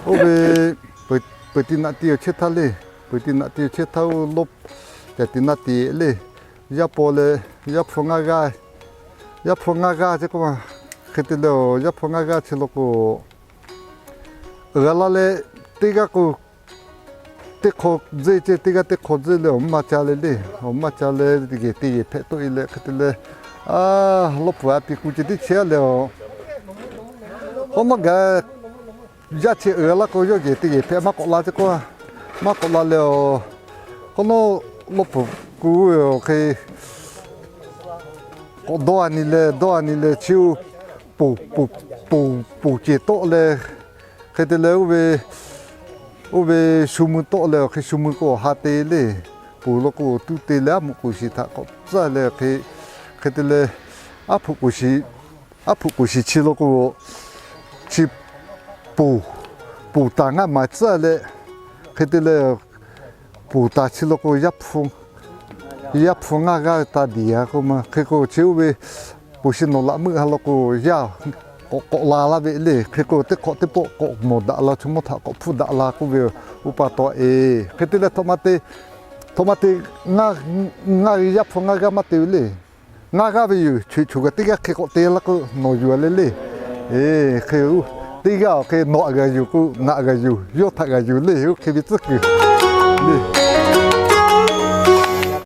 Oˇ ve, peuˬ, peuˬ ti naꞈ ti awˬ chehˇ htaˇ le. Peuˬ ti naꞈ ti awˬ chehˇ htaˇ oˇ lawˇ, caˬ ti naꞈ ti le. Yaˇ paw leh, yaˇ hpu ngaˇ g'aˇ, yaˇ hpu ngaˇ g'aˇ ce k'oˆ ma. Hk'e te leh, yaˇ hpu ngaˇ g'aˇ chi law k'o, g'a laˇ leh, teˇ g'aˇ k'o, teˇ hk'aw dzeˇ ce, teˇ g'aˇ teˇ hk'aw dzeˇ leh awˬ maˇ ca le le. Awˬ maˇ ca leh gehˬ te gehˬ hpehꞈ tawˆ e leh hk'e te leh, a, lawˇ pfuhˍ a piˍ kuˬ ce teˇ chehˇ leh, k'awꞈ nawˉ gaˬ, yaˇ chi g'a laˇ k'o yawˇ gehˬ te gehˬ hpehꞈ maˇ k'awꞈ la ce k'o, maˇ k'awꞈ la leh, k'awꞈ nawˉ lawˇ pfuhˍ kuˬ ve awˬ hk'e k'awꞈ dawˇ a nyi leh, dawˇ a nyi leh chi oˇ, poˬ, poˬ, poˬ, poˬ ceˬ tawˆ leh, hk'e te leh oˇ ve, oˇ ve shu mui tawˆ leh awˬ hk'e shu mui k'o awˬ ha te le. Poˬ law k'o tuˇ te leh aˉ muꞈ k'oˍ shiˍ htaꞈ k'awꞈ tcuhˉ leh hk'e, hk'e te leh aˉ hpuꞈ k'oˍ shiˍ, aˉ hpuꞈ k'oˍ shiˍ chi law k'o, chi poˬ, poˬ taˍ ngaˇ maˍ tcuhˉ leh, hk'e te leh poˬ taˍ chi law k'o, yaˇ hpu ngaˇ g'aˇ taˇ diˬ a k'oˆ ma. Hk'e k'o chi oˇ ve poˬ shi nawˬ laꞈ meuˆ ha law k'o, yaˇ k'awꞈ k'awꞈ la laˇ ve le. Hk'e k'o teˇ hk'awꞈ teˇ pawˆ k'awꞈ mawˬ daꞈ la, chaw mawˇ htaꞈ k'awꞈ hpfuhˇ daꞈ la k'oˆ ve, oˇ pa taw e. Hk'e te leh, htawꞈ ma te, htawꞈ ma te, ngaˇ g'aˇ yaˇ hpu ngaˇ g'aˇ maˇ te ve le. Ngaˇ g'aˇ ve yoˬ. Choˬ choˬ kaꞈ teˇ g'aˇ hk'e k'awꞈ te laˇ k'o nawˬ yuˬ a le le. E, hk'e, teˇ g'aˇ awˬ hk'e nawˬ htaꞈ g'a yuˬ k'o, ngaˬ htaꞈ g'a yuˬ, yawˇ htaꞈ g'a yuˬ le. Oˇ hk'e ve tcuhˉ kuiˬ le.